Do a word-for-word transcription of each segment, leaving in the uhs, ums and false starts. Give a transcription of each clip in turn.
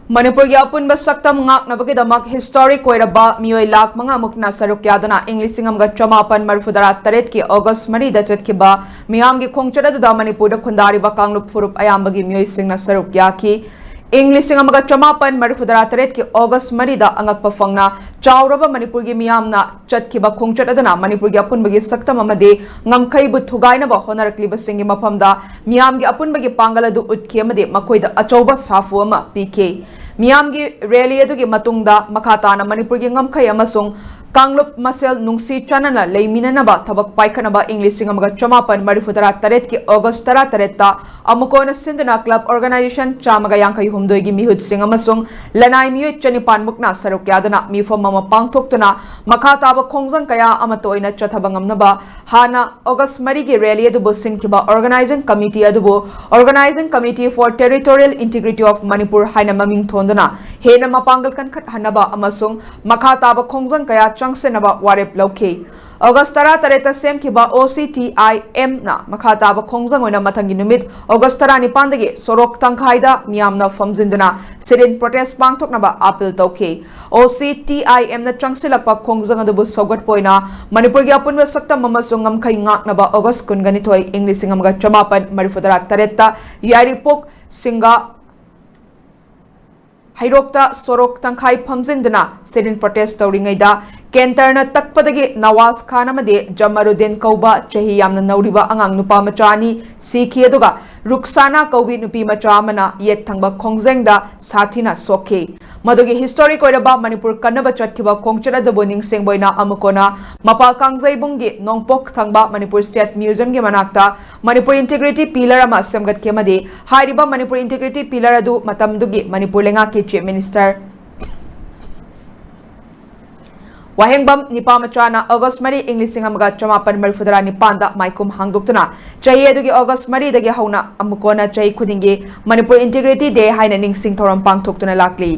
ꯃꯅꯤꯄꯨꯔꯒꯤ ꯑꯄꯨꯟꯕ ꯁꯛꯇꯝ ꯉꯥꯛꯅꯕꯒꯤꯗꯃꯛ ꯍꯤꯁꯇꯣꯔꯤꯛ ꯑꯣꯏꯔꯕ ꯃꯤꯑꯣꯏ ꯂꯥꯈ ꯃꯉꯥ ꯃꯨꯛꯅ ꯁꯔꯨꯛ ꯌꯥꯗꯨꯅ ꯏꯪ ꯂꯤꯁꯤꯡ ꯑꯃꯒ ꯆꯃꯥꯄꯟ ꯃꯔꯤꯐꯨ ꯇꯔꯥ ꯇꯔꯦꯠꯀꯤ ꯑꯣꯒꯁ ꯃꯔꯤꯗ ꯆꯠꯈꯤꯕ ꯃꯤꯌꯥꯝꯒꯤ ꯈꯣꯡꯆꯠ ꯑꯗꯨꯗ ꯃꯅꯤꯄꯨꯔꯗ ꯈꯨꯟꯗꯥꯔꯤꯕ ꯀꯥꯡꯂꯨꯞ ꯐꯨꯔꯨꯞ ꯑꯌꯥꯝꯕꯒꯤ ꯃꯤꯑꯣꯏꯁꯤꯡꯅ ꯁꯔꯨꯛ ꯌꯥꯈꯤ꯫ ꯏꯪ ꯂꯤꯁꯤꯡ ꯑꯃꯒ ꯆꯃꯥꯄꯟ ꯃꯔꯤꯐꯨ ꯇꯔꯥ ꯇꯔꯦꯠꯀꯤ ꯑꯣꯒꯁ ꯃꯔꯤꯗ ꯑꯉꯛꯄ ꯐꯪꯅ ꯆꯥꯎꯔꯕ ꯃꯅꯤꯄꯨꯔꯒꯤ ꯃꯤꯌꯥꯝꯅ ꯆꯠꯈꯤꯕ ꯈꯣꯡꯆꯠ ꯑꯗꯨꯅ ꯃꯅꯤꯄꯨꯔꯒꯤ ꯑꯄꯨꯟꯕꯒꯤ ꯁꯛꯇꯝ ꯑꯃꯗꯤ ꯉꯝꯈꯩꯕꯨ ꯊꯨꯒꯥꯏꯅꯕ ꯍꯣꯠꯅꯔꯛꯂꯤꯕꯁꯤꯡꯒꯤ ꯃꯐꯝꯗ ꯃꯤꯌꯥꯝꯒꯤ ꯑꯄꯨꯟꯕꯒꯤ ꯄꯥꯡꯒꯜ ꯑꯗꯨ ꯎꯠꯈꯤ ꯑꯃꯗꯤ ꯃꯈꯣꯏꯗ ꯑꯆꯧꯕ ꯁꯥꯐꯨ ꯑꯃ ꯄꯤꯈꯤ꯫ ꯃꯤꯌꯥꯝꯒꯤ ꯔꯦꯂꯤ ꯑꯗꯨꯒꯤ ꯃꯇꯨꯡꯗ ꯃꯈꯥ ꯇꯥꯅ ꯃꯅꯤꯄꯨꯔꯒꯤ ꯉꯝꯈꯩ ꯑꯃꯁꯨꯡ ꯀꯥꯡꯂꯨꯞ ꯃꯁꯦꯜ ꯅꯨꯡꯁꯤ ꯆꯥꯟꯅꯅ ꯂꯩꯃꯤꯟꯅꯅꯕ ꯊꯕꯛ ꯄꯥꯏꯈꯠꯅꯕ ꯏꯪ ꯂꯤꯁꯤꯡ ꯑꯃꯒ ꯆꯃꯥꯄꯟ ꯃꯔꯤꯐꯨ ꯇꯔꯥ ꯇꯔꯦꯠꯀꯤ ꯑꯣꯒꯁ ꯇꯔꯥ ꯇꯔꯦꯠꯇ ꯑꯃꯨꯛ ꯍꯟꯅ ꯁꯤꯟꯗꯨꯅ ꯀ꯭ꯂꯕ ꯑꯣꯔꯒꯅꯥꯏꯖꯦꯁꯟ ꯆꯥꯝꯃꯒ ꯌꯥꯡꯈꯩ ꯍꯨꯝꯗꯣꯏꯒꯤ ꯃꯤꯍꯨꯠꯁꯤꯡ ꯑꯃꯁꯨꯡ ꯂꯅꯥꯏ ꯃꯤꯑꯣꯏ ꯆꯅꯤꯄꯥꯟ ꯃꯨꯛꯅ ꯁꯔꯨꯛ ꯌꯥꯗꯨꯅ ꯃꯤꯐꯝ ꯑꯃ ꯄꯥꯡꯊꯣꯛꯇꯨꯅ ꯃꯈꯥ ꯇꯥꯕ ꯈꯣꯡꯖꯪ ꯀꯌꯥ ꯑꯃꯠꯇ ꯑꯣꯏꯅ ꯆꯠꯊꯕ ꯉꯝꯅꯕ ꯍꯥꯟꯅ ꯑꯣꯒꯁ ꯃꯔꯤꯒꯤ ꯔꯦꯂꯤ ꯑꯗꯨꯕꯨ ꯁꯤꯟꯈꯤꯕ ꯑꯣꯔꯒꯅꯥꯏꯖꯤꯡ ꯀꯃꯤꯇꯤ ꯑꯗꯨꯕꯨ Organising Committee for Territorial Integrity of Manipur ꯍꯥꯏꯅ ꯃꯃꯤꯡ ꯊꯣꯟꯗꯨꯅ ꯍꯦꯟꯅ ꯃꯄꯥꯡꯒꯜ ꯀꯟꯈꯠꯍꯟꯅꯕ ꯑꯃꯁꯨꯡ ꯃꯈꯥ ꯇꯥꯕ ꯈꯣꯡꯖꯪ ꯀꯌꯥ ꯆꯪꯁꯤꯟꯅꯕ ꯋꯥꯔꯦꯞ ꯂꯧꯈꯤ꯫ ꯑꯣꯒꯁ ꯇꯔꯥ ꯇꯔꯦꯠꯇ ꯁꯦꯝꯈꯤꯕ O C T I M ꯅ ꯃꯈꯥ ꯇꯥꯕ ꯈꯣꯡꯖꯪ ꯑꯣꯏꯅ ꯃꯊꯪꯒꯤ ꯅꯨꯃꯤꯠ ꯑꯣꯒꯁ ꯇꯔꯥꯅꯤꯄꯥꯟꯗꯒꯤ ꯁꯣꯔꯣꯛ ꯇꯪꯈꯥꯏꯗ ꯃꯤꯌꯥꯝꯅ ꯐꯝꯖꯤꯟꯗꯨꯅ sit-in protest ꯄꯥꯡꯊꯣꯛꯅꯕ ꯑꯥꯄꯤꯜ ꯇꯧꯈꯤ꯫ O C T I M ꯅ ꯆꯪꯁꯤꯜꯂꯛꯄ ꯈꯣꯡꯖꯪ ꯑꯗꯨꯕꯨ ꯁꯧꯒꯠꯄ ꯑꯣꯏꯅ ꯃꯅꯤꯄꯨꯔꯒꯤ ꯑꯄꯨꯟꯕ ꯁꯛꯇꯝ ꯑꯃꯁꯨꯡ ꯉꯝꯈꯩ ꯉꯥꯛꯅꯕ ꯑꯣꯒꯁ ꯀꯨꯟꯒ ꯅꯤꯊꯣꯏ, ꯏꯪ ꯂꯤꯁꯤꯡ ꯑꯃꯒ ꯆꯃꯥꯄꯟ ꯃꯔꯤꯐꯨ ꯇꯔꯥ ꯇꯔꯦꯠꯇ ꯌꯥꯏꯔꯤꯄꯣꯛ ꯁꯤꯡꯒꯥ ꯍꯩꯔꯣꯛꯇ ꯁꯣꯔꯣꯛ ꯇꯪꯈꯥꯏ ꯐꯝꯖꯤꯟꯗꯨꯅ sit-in protest ꯇꯧꯔꯤꯉꯩꯗ ꯀꯦꯟꯇꯔꯅ ꯇꯛꯄꯗꯒꯤ ꯅꯋꯥꯖ ꯈꯥꯟ ꯑꯃꯗꯤ ꯖꯃꯔꯨꯗꯤꯟ ꯀꯧꯕ ꯆꯍꯤ ꯌꯥꯝꯅ ꯅꯧꯔꯤꯕ ꯑꯉꯥꯡ ꯅꯨꯄꯥ ꯃꯆꯥ ꯑꯅꯤ ꯁꯤꯈꯤ, ꯑꯗꯨꯒ ꯔꯨꯛꯁꯥꯅꯥ ꯀꯧꯕꯤ ꯅꯨꯄꯤ ꯃꯆꯥ ꯑꯃꯅ ꯌꯦꯠ ꯊꯪꯕ ꯈꯣꯡꯖꯦꯡꯗ ꯁꯥꯊꯤꯅ ꯁꯣꯛꯈꯤ꯫ ꯃꯗꯨꯒꯤ ꯍꯤꯁꯇꯣꯔꯤꯛ ꯑꯣꯏꯔꯕ ꯃꯅꯤꯄꯨꯔ ꯀꯟꯅꯕ ꯆꯠꯈꯤꯕ ꯈꯣꯡꯆꯠ ꯑꯗꯨꯕꯨ ꯅꯤꯡꯁꯤꯡꯕ ꯑꯣꯏꯅ ꯑꯃꯨꯛ ꯍꯟꯅ ꯃꯄꯥꯜ ꯀꯥꯡꯖꯩꯕꯨꯡꯒꯤ ꯅꯣꯡꯄꯣꯛ ꯊꯪꯕ ꯃꯅꯤꯄꯨꯔ ꯁ꯭ꯇꯦꯠ ꯃ꯭ꯌꯨꯖꯤꯌꯝꯒꯤ ꯃꯅꯥꯛꯇ ꯃꯅꯤꯄꯨꯔ ꯏꯟꯇꯤꯒ꯭ꯔꯤꯇꯤ ꯄꯤꯂꯔ ꯑꯃ ꯁꯦꯝꯒꯠꯈꯤ ꯑꯃꯗꯤ ꯍꯥꯏꯔꯤꯕ ꯃꯅꯤꯄꯨꯔ ꯏꯟꯇꯤꯒ꯭ꯔꯤꯇꯤ ꯄꯤꯂꯔ ꯑꯗꯨ ꯃꯇꯝꯗꯨꯒꯤ ꯃꯅꯤꯄꯨꯔ ꯂꯩꯉꯥꯛꯀꯤ ꯆꯤꯐ ꯃꯤꯅꯤꯁꯇꯔ ꯋꯥꯍꯦꯡꯕꯝ ꯅꯤꯄꯥꯃꯆꯥꯅ ꯑꯣꯒꯁ ꯃꯔꯤ, ꯏꯪ ꯂꯤꯁꯤꯡ ꯑꯃꯒ ꯆꯃꯥꯄꯟ ꯃꯔꯤꯐꯨꯇꯔꯥ ꯅꯤꯄꯥꯟꯗ ꯃꯥꯏꯈꯨꯝ ꯍꯥꯡꯗꯣꯛꯇꯨꯅ ꯆꯍꯤ ꯑꯗꯨꯒꯤ ꯑꯣꯒꯁ ꯃꯔꯤꯗꯒꯤ ꯍꯧꯅ ꯑꯃꯨꯛ ꯍꯟꯅ ꯆꯍꯤ ꯈꯨꯗꯤꯡꯒꯤ ꯃꯅꯤꯄꯨꯔ ꯏꯟꯇꯤꯒ꯭ꯔꯤꯇꯤ ꯗꯦ ꯍꯥꯏꯅ ꯅꯤꯡꯁꯤꯡ ꯊꯧꯔꯝ ꯄꯥꯡꯊꯣꯛꯇꯨꯅ ꯂꯥꯛꯂꯤ꯫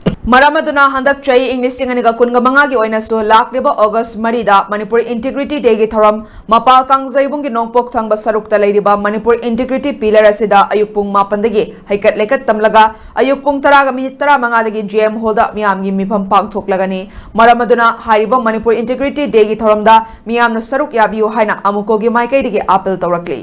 ꯃꯔꯝ ꯑꯗꯨꯅ ꯍꯟꯗꯛ ꯆꯍꯤ ꯏꯪ ꯂꯤꯁꯤꯡ ꯑꯅꯤꯒ ꯀꯨꯟꯒ ꯃꯉꯥꯒꯤ ꯑꯣꯏꯅꯁꯨ ꯂꯥꯛꯂꯤꯕ ꯑꯣꯒꯁ ꯃꯔꯤꯗ ꯃꯅꯤꯄꯨꯔ ꯏꯟꯇꯤꯒ꯭ꯔꯤꯇꯤ ꯗꯦꯒꯤ ꯊꯧꯔꯝ ꯃꯄꯥꯜ ꯀꯥꯡꯖꯩꯕꯨꯡꯒꯤ ꯅꯣꯡꯄꯣꯛ ꯊꯪꯕ ꯁꯔꯨꯛꯇ ꯂꯩꯔꯤꯕ ꯃꯅꯤꯄꯨꯔ ꯏꯟꯇꯤꯒ꯭ꯔꯤꯇꯤ ꯄꯤꯂꯔ ꯑꯁꯤꯗ ꯑꯌꯨꯛ ꯄꯨꯡ ꯃꯥꯄꯟꯗꯒꯤ ꯍꯩꯀꯠ ꯂꯩꯀꯠ ꯇꯝꯂꯒ ꯑꯌꯨꯛ ꯄꯨꯡ ꯇꯔꯥꯒ ꯃꯤꯅꯤꯠ ꯇꯔꯥꯃꯉꯥꯗꯒꯤ ꯖꯤ ꯑꯦꯝ ꯍꯣꯜꯗ ꯃꯤꯌꯥꯝꯒꯤ ꯃꯤꯐꯝ ꯄꯥꯡꯊꯣꯛꯂꯒꯅꯤ꯫ ꯃꯔꯝ ꯑꯗꯨꯅ ꯍꯥꯏꯔꯤꯕ ꯃꯅꯤꯄꯨꯔ ꯏꯟꯇꯤꯒ꯭ꯔꯤꯇꯤ ꯗꯦꯒꯤ ꯊꯧꯔꯝꯗ ꯃꯤꯌꯥꯝꯅ ꯁꯔꯨꯛ ꯌꯥꯕꯤꯌꯨ ꯍꯥꯏꯅ ꯑꯃꯨꯀꯣꯒꯤ ꯃꯥꯏꯀꯩꯗꯒꯤ ꯑꯥꯄꯤꯜ ꯇꯧꯔꯛꯂꯤ꯫